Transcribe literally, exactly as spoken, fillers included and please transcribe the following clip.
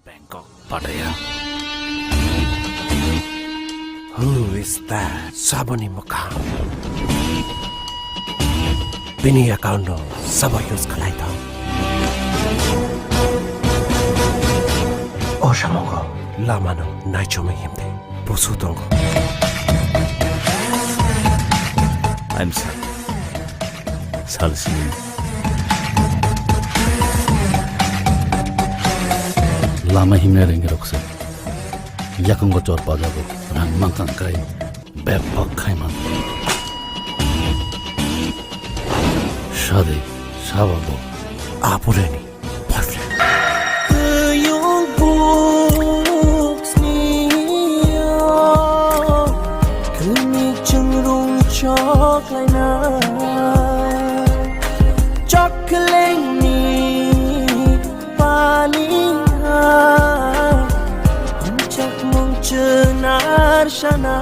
Bangkok, Pattaya. Who is that? Saboni mwkhang. Bini account no sabo use khlai thang. O samungo lamano naichomwi himdi. Busu tongo. I'm sorry. Salsini. Lama himna ringrokse. Yakungo chor pajago. Rang mangkang kai. Bebak khaiman. Sadi. Sababo. Apureni. Perfect. Kuyung buksni kuni chungrung choklaina. Choklengni paninga. Hamchakmung chunar sana.